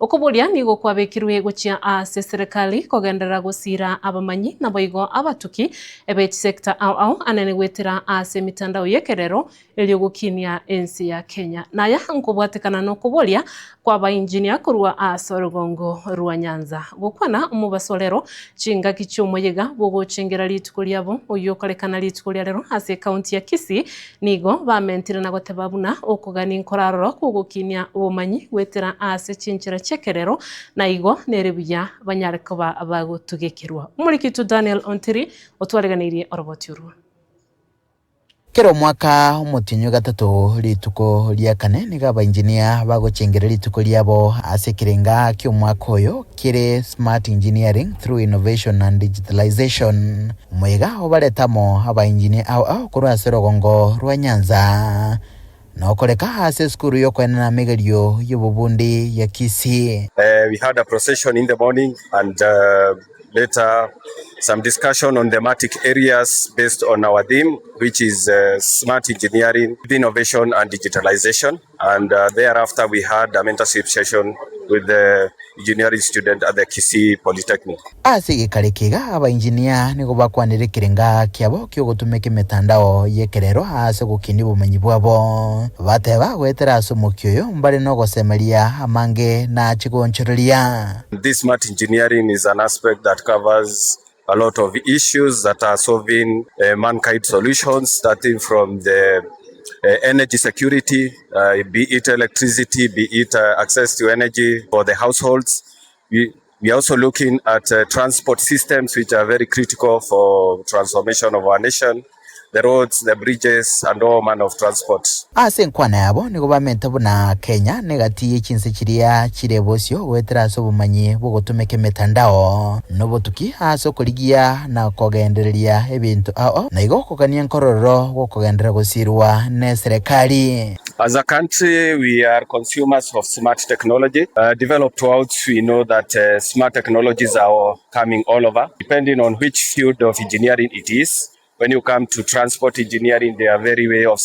Okoboria nigo kwabekirwe gochia ase eserekari kogenderera gosiira abamanyi naboigo abatuki be chisector ao ao anene goetera ase emitandao y'ekerero erio gokinia ense ya Kenya. Naya nkobwatekana nokoboria kw'abainjinia korwa ase orogongo rwa Nyanza. Gokwana omobaso rero chingaki chi'omoyega bw'ogochengera rituko riabo oyio okorekana rituko ria rero ase ekaunti ya Kisii Nigo bamentire na goteba buna okogania nkoraroro kw'ogokinia obomanyi goetera ase chinchera chi'ekerero, na igo nere buya banyare koba bagotugekerwa. Omoriki oito Daniel Ontiri otwareganeirie oroboti orwo. Kera omwaka omotienyi o gatato rituko ria kane nigo abainjinia bagochengera rituko riabo ase ekerenga ki'omwaka oyo kere Smart Engineering Through Innovation and Digitalization. Omoyega obarete amo abaengineer ao ao korwa ase rogongo rwa Nyanza, na okoreka ase esukuru y'okoenana amegerio y'obobundi ya Kisii. We had a procession in the morning and later some discussion on thematic areas based on our theme which is smart engineering, innovation and digitalization and thereafter we had a mentorship session with the engineering student at the Kisii Polytechnic. Ase egekare eke iga abainjinia nigo bakwanire ekerenga kiabo ki'ogotumeka emetandao y'ekerero ase ogokinia obomanyi bwabo. Bateba goetera ase omokia oyo mbare nogosemeria amange nache goonchoreria. This smart engineering is an aspect that covers a lot of issues that are solving mankind solutions starting from the energy security, be it electricity, be it access to energy for the households. We, we are also looking at transport systems which are very critical for transformation of our nation, the roads, the bridges and all manner of transport. Ase enkwana yabo nigo bamente buna Kenya negati ye chinse chiria chire bosio goetera ase obomanyi bw'ogotumeka emetandao na obotuki ase okorigia na kogendereria ebinto ao na igo okogania nkorororo gwokogenderera gosirwa neserekari. As a country we are consumers of smart technology, developed worlds we know that smart technologies are coming all over depending on which field of engineering it is, when you come to transport engineering there are very way of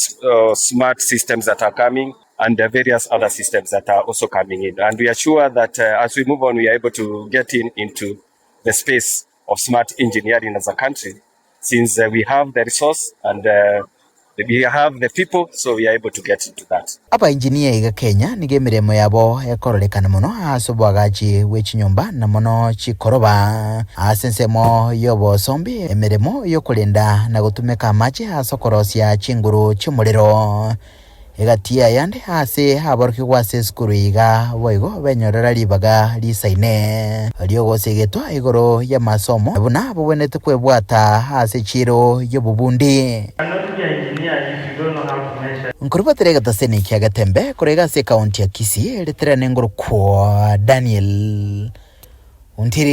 smart systems that are coming and the various other systems that are also coming in and we are sure that as we move on we are able to get in into the space of smart engineering as a country since we have the resource and we have the people so we are able to get into that. Abaengineer iga Kenya nigo emeremo yabo ekororekana mono ase oboagachi bwe chinyomba na mono chikoroba. Ase ensemo y'obosombi emeremo y'okorenda na gotumeka amache ase okorosia chinguru chi'omorero. Egati y'ayande aase aborokigwa ase esukuru iga boigo benyorera ribaga risaine ri'ogosegetwa igoro y'amasomo buna bogwenerete kwebwata ase chiiro y'obobundi. Nkorubatera egetaseni kia Getembe korwa iga ase ekaunti ya Kisii, ritere nengoro kwa Daniel Ontiri.